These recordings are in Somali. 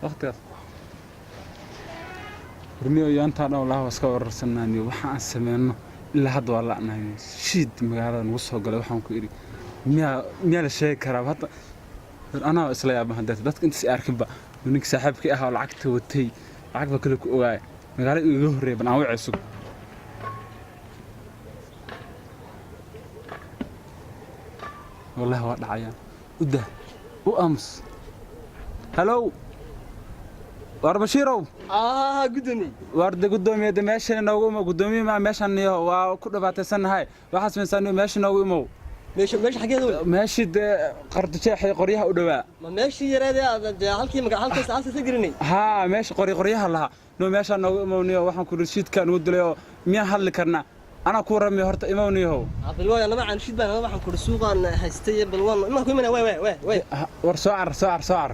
Waqtigaas warniyo yaantaan dhan walahi waa iska wararsannaaniyo. Waxa aan sameyno ilaa hadda waa la'nahay. Shiid magaalada nagu soo galay. Waxaan ku idhi, miyaa la sheegi karaa hadda? War anaa isla yaaba hadeeta dadka intaas i arkinba. Ninka saaxiibkii ahaa oo lacagta watay, lacag baa kale ku ogaaya, magaalada igaga horreeya. Bal aan wacay, sug. Wallahi waa dhacayaan. U dah, u aamus. Halow, waar Bashiirow. Gudoomiye. Waarde guddoomiye, de meeshan inoogu imow. Guddoomiye maa meeshan iyo waa ku dhibaataysannahay. Waxaa samaysaa niyo, meesha inoogu imow. Meesha xageeda wey? Meeshii dee qardijeexay qoryaha u dhowaa. Ma meeshii yareed ee aad dee halkii maga halkaas gelinay? Haa, meesha qoryaha lahaa niyo, meeshaa noogu imow niyo. Waxaan ku shiidkaa nugu dilay oo miyaan hadli karnaa? Anaa kuu ramiyo, horta imow niyohow. Bal waay, laba caan shid baan waxaan kuri suuqaan haystay. Bal waan imaan ku imanaa. Waay waay waay waay. War soo car, soo car, soo car.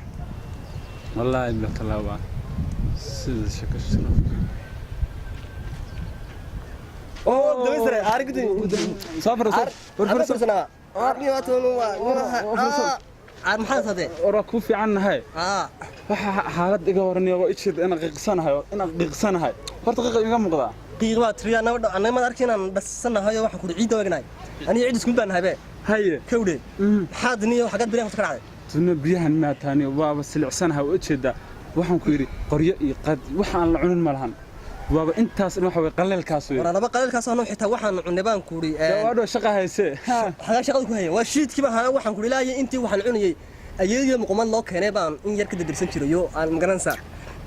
Wallaahi bilatallah waa sida shaka. Oo daway sare aar, gudoomiye. Soo fariiso, war fariiso. Aar niyo waatan waa aar, maxaa sadee? War waa kuu fiican nahay. Waxa xaalad iga waraniyo waa ijeeda inaan qiiqsanahay, inaan qiiqsanahay. Horta qiiqa iga muuqdaa. Qiiq baa tiriya nabadha annaga maad arki inaan dhasanahay oo waxaan kuri ciidda wagnahay. Aniga ciid isku baan nahay be. Haye. Kawdhe, maxaad niyo xagad bireen ka dhacday? Tuna biyahan maataani waaba silicsanahay oo ujeedaa. Waxaan ku yidhi qoryo iyo qad waxa aan la cunin ma lahan. Waaba intaas waxa way qaleelkaas wey. War laba qaleelkaas oo xitaa waxaan cunay baan kuri. Waa dhow shaqa hayse. Xagaa shaqada ku haya waa shiidkii baan hayaa. Waxaan kuri ilaahay intii waxaan cunayay ayeeyay muqumad loo keenay baan in yar ka dadirsan jirayo aan magaranaysaa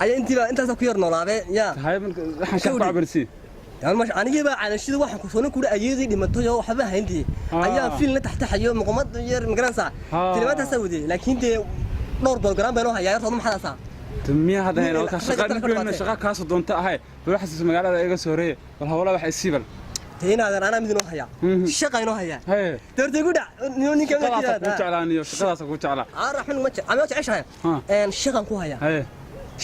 ayaa intii baa intaas ku yar noolaabee yaa. Haye, marka waxaan shaqa ku cabansi. Anigii baa calanshida waxaan ku soo kuri ayeeyay dhimatay oo waxba hayntii ayaa fiilna taxtaxayo muqumad yar magaranaysaa tilmaantaasaa wadiyay, laakiin dee dhowr program baan oo hayaa yartooda maxaa? Miyaa hadda hayna halkaa shaqa ninkeena shaqa kaasoo doonta ahay. Bal waxaas magaalada iga soo horeeye, bal hawla waxa isii bal. Teenaadan anaa mid inoo hayaa, shaqa inoo hayaa. Haye. Doortay ku dhac ninka. Shaqadaasa kuu jeclaaniyo, shaqadaasa kuu jeclaa. Raxman ma jecel, ma jeceshahay. Shaqan ku hayaa. Haye.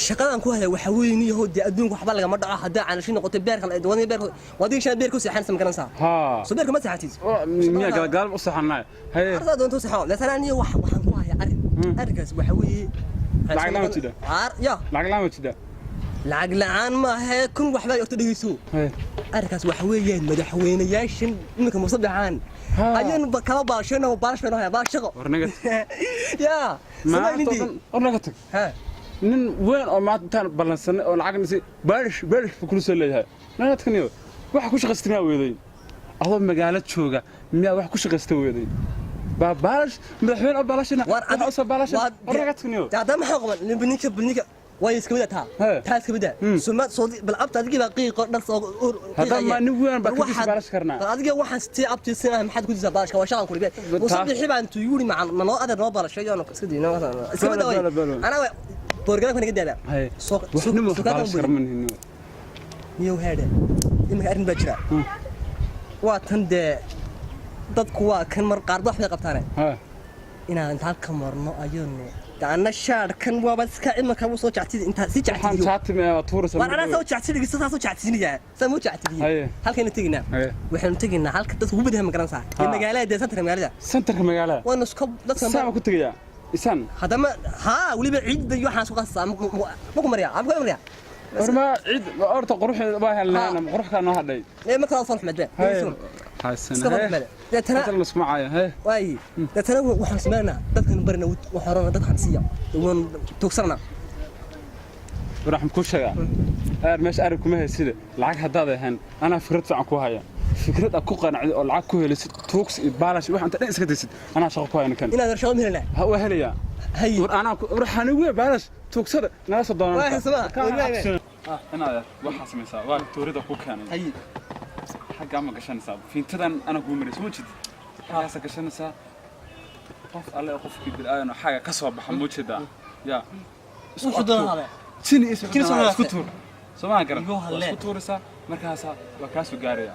Shaqadan ku haya waxa weeye yahow dee adduunka waxba lagama dhaco haddaa calashi noqoto beerka wadani beerka wadiga shan beerka u seexanaysa ma garanaysaa? Soo beerka ma seexatid? Miyaa galagaal u seexanay? Haye. Ardaa doonto seexo, laakiin aniga wax waxaan ku hayaa arrin. Arrinkaas waxa weeye lacag la'aan ma jida? Ya. Lacag la'aan ma jida? Lacag la'aan maahe, kun waxbaa horta dhegeyso. Arrinkaas waxa weeyaan madaxweynayaashan iminka musabbixaan ayaan kala baashayno, baalash bayno hayaa, baalash shaqo. War naga yaa. War naga tag. Nin weyn oo maanta intaan ballansanay oo lacag nasi baalish baalish buu kula soo leeyahay. Naga tagniyo, waxa ku shaqaystay miyaa weeday? Adoo magaalo jooga miyaa wax ku shaqaysta weeday? Baa baalish madaxweyne oo baalashina waxa usoo baalasha. War naga tagniyo. Hadda maxaa qaban ninka ninka way iska wada taa taa iska wada suma soo bal abta adigii baa qiiqo dhar soo. Hadda ma nin weyn baa ka baalash karnaa? Bal adiga waxaan sitee abti sinaa maxaad ku disaa baalashka? Waa shaqan ku dhibay musabixi baan tuyuri macan ma noo adeer noo baalashay oo iska diino iska wada way anaa boorgaanka naga daada. Soo baalash karman. Niyow heedhe, iminka arrin baa jira. Waa tan dee dadku waa kan mar qaar wax bay qabtaane inaan intaan ka marno ayaynu anna shaadhkan waaba iska imanka wuu soo jectid intaa si jectidiyo waan anaa soo jectidigi saa soo jectidinayaa saa muu jectidiye. Halkaynu teginaa, waxaynu teginaa halka dadku ugu badan ma garanaysaa ee magaalada dee santarka magaalada. Santarka magaalada. Waanu iska dadka saa ku tegayaa isan. Haddama haa, weliba ciidda iyo waxaan isku qasasaa ma ku mariyaa ama ku mariyaa. Horma ciid horta qurux waa helnaa, qurux kaa noo hadhay. Ee ma kala soo xmed be. Iska fadhmada deetana isku macaya. Hee. Waay, deetana waxaan sameynaa dadkan barina waxaan rabnaa dadkan siiya waan tuugsanaa. Waxaan ku sheegaa aar meesha arag kuma haysida lacag haddaad ahayn. Anaa fikrad fiican ku haya, fikrad aad ku qanacdo oo lacag ku helisid, tuugsi iyo baalash wax inta dhan iska daysid. Anaa shaqo ku haya ninkan. Inaad shaqo mehelna? Ha, waa helayaa. Hay. War anaa war waxaan ugu baalash tuugsada nala soo doonaan. Waa sama. Inaad waxaa samaysaa waa tuurida ku keenay. Hay. Xaggaa ma gashanaysaa fiintadan ana kuu maraysa ma jid xaggaasa gashanaysaa. Qof alle qofkii bilaadan oo xagga ka soo baxa ma jeedaa yaa? Wuxuu doonaa. Jini isku tuur soo maa garan? Igu waa halleen. Isku tuuraysaa, markaasaa waa kaasoo gaaraya.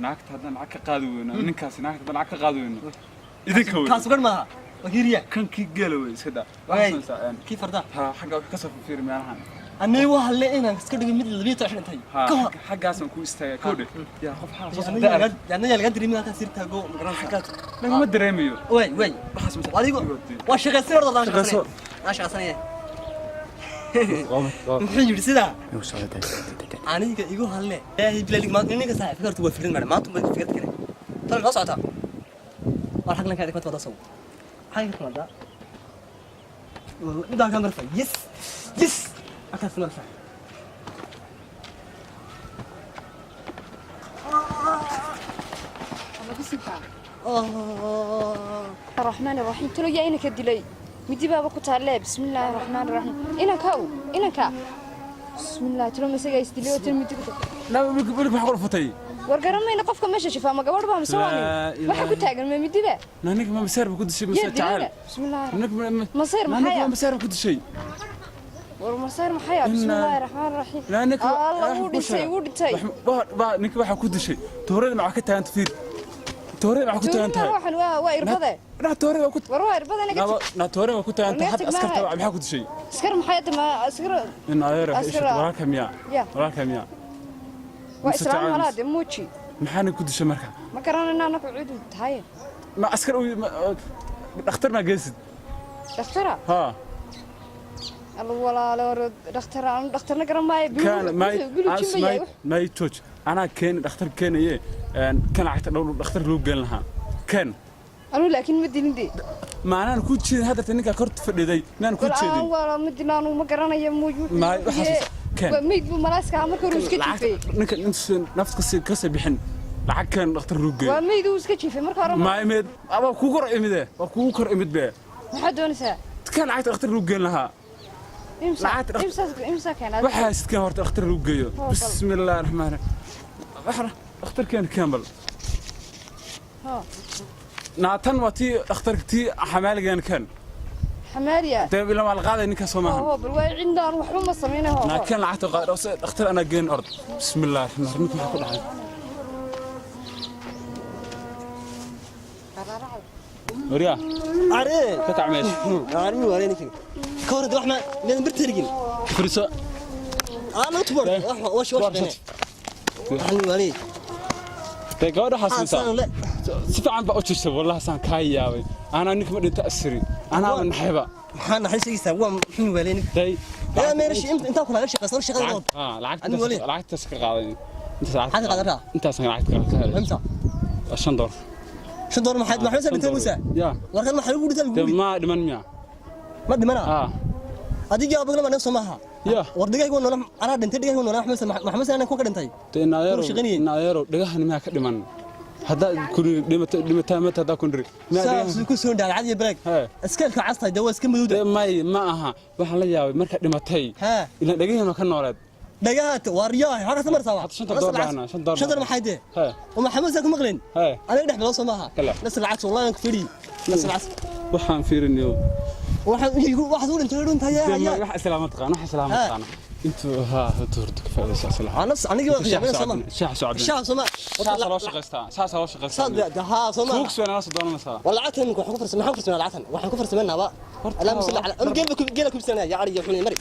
Naagta haddaan lacag ka qaadi weyno, ninkaasi naagta haddaan lacag ka qaadi weyno, idinka wey. Kaas ugan maaha wakiiriya. Kan kii geela wey, iska daa. Waay. Waxaa samaysaa kii fardaa. Ha, xagga wax ka soo fiiri meelahan. Annay waa halle inaan iska dhigo mid 12 dhintay ha ka hor. Xaggaasaan ku istaagay kowdhe yaa qof xaa soo socda arag. Yaadna yaa laga dareemin halkaa sirtaago ma garanaysaa. Lagama dareemayo. Waay waay. Waxaa samaysaa adigu waa shaqaysan horta. Shaqayso. Aan shaqaysanaya. Muxuu yidhi sidaa? Aniga igu halle. Ilaahay bilaalig maanta ninka saaxiibka horta waa firin madam. Maanta ma fikrad kale. Tan la socotaa. War xaglan kaadi kuma wada sow. Xagga kuma wada. Intaan ka marfa. Yes. Yes. Akaas marfa. الرحمن الرحيم تلو يا إنك دلي مدي بابا كتالة بسم الله الرحمن الرحيم إنك هاو إنك بسم الله تلو مسجى يستلي وتل مدي كتال Naa wiilka wiilka maxaa ku dhufatay? War garanayna qofka meesha shifaa ma gabadh baa mise waa Laa nin waxa ku ilaaha. Taagan ma midiba? Naa ninka ma maseer ba ku dishay yaa mise jacayl? dilayna bismillaah. Ninka ma Maseer naa ninka maxaya? Ma maseer ba ku dishay? War maseer maxaya? Bismillaahi raxmaan raxiim. Naa ninka Allah, wuu dhintay, wuu dhintay. Ninka waxaa ku dishay toorada maxaa ka taagan fiir toorada maxaa ku taagan tahay? Waxan waa irbade. Naa toorada waa ku War waa irbade naga tag. Naa toorada waa ku taagan tahay hadda War askarta maahay. Maxaa ku dishay? Askar maxay hadda ma askar? In adeer Askar- isha walaalka miyaa? Ya. Walaalka miyaa? Waa Mise islaam jacayl malaa mise- de muuji. Maxaana ku dishay marka? Ma garanayna anaku ciidu tahay. Ma askar dhakhtar maa geysid? Dhakhtara? Haa. Alla walaalo, war dhakhtara anu dhakhtarna garan maayo. Kan may Bilu as jimbaya. May may tooj anaa keeni dhakhtar keenaye kan lacagta dhow dhakhtar loo geen lahaa kan. Anu laakiin ma dilin de. Maanaan ku jeedin hadda ninka kor fadhiday miyaan ku War aan jeedin? Walaalo ma dilin anu, ma garanayo muuji. Waxaas keen. Waa meyd buu malaaska marka hore uu iska jiifay. Lacagta ninka intuusan nafta kasii bixin lacag keen dhakhtar loo geeyo. Waa meyd uu iska jiifay marka hore. Ma imid waa kugu kor imide waa kugu kor imid be. Maxaad doonaysaa? Kan lacagta dhakhtar loo geen lahaa. Imsa Lacagta imsa imsa keenaad? Waxaa sidkan horta dhakhtar loo geeyo. Bal. Bismillaahi raxmaani raxiim waxa dhakhtar keen keen bal. Hoo. Naatan waa tii dhakhtarka tii xamaaligan kan. Xamaaliya. Dee ilaa waa la qaaday ninka soo maahan. Hoo, bal waa cindaan waxba ma sameynay hoo. Naa kan lacagta qaad oo dhakhtar anaa geen ord. Bismillaahi raxmaani raxiim ninka maxaa ku dhacay? Waryaa. Are. Ka kac meesha. Armi waa ninkan. Ka hor wax ma meel birtarigin. Fariiso. Aan u tubar. Wax wash wash. Waxaan wali. Dee gabadha xasuusaa Xasan le. Si fiican baa u jirta wallahi saan kaa yaabay anaa ninka ma dhinta asiri anaaba naxayba. Maxaa naxariisiisa waa muxuu wali ninkan. Day. Yaa meesh inta kula shaqeysan shaqada. Ah, Ani wali. lacagtaas ka qaaday intaas. Maxaad qaadataa? Intaas lacagta ka helay. Imsa? $5. $5 maxaad dhintay Musa? Ya. Warkan maxaa lagu dhintay dee lagu? Ma dhiman miya? Ma dhimana? Ah. Adiga abagna ma soo maaha. Ya. War dhigaygu nolol anaa dhintay dhigaygu nolol Maxamed Maxamed anaa ku ka dhintay. Dee naadeero Kuu shaqaynayay. Naadeero dhagahan miyaa ka dhiman haddaa kun dhimata dhimataa mata haddaa kun dhiri miyaa Saas dhagahan ku soo dhacay cadi break. Hee. Iskeelka castay dee waa iska madowda. Dee may ma aha waxaan la yaabay markaa dhimatay Hee. ilaan dhagahan ka nooleed. Dhagaha war yaa waxa ka marsaa. Hadda $5 baahna, $5. $5 maxay dee? Hee. Uma Maxamed ku maqlin. Hee. Aniga dhex bilo soo maaha. Kala. Nas lacag wallahi ku fidhi. Nas lacag. Waxaan fiirinayo. Waxa uu dhintay dhintay dee yaa. ma wax islaama taqaan wax islaama Hee. taqaan intuu haa intuu horta ka faa'iidaysa islaam. Anas aniga waa qiyaamay soo maaha. Shaax soo cabin. Shaah soo maaha. Saasaa loo shaqaystaa, saasaa loo shaqaystaa. Saad haa soo maaha. Tuugsi waa nala soo doonanaysaa. Wala lacagtan imika waxaan ku farsameynaa waxaan ku farsameynaa ba. Horta Allahumma salli ala anu geela ku geela ku bisanaya ya ari xunay mari.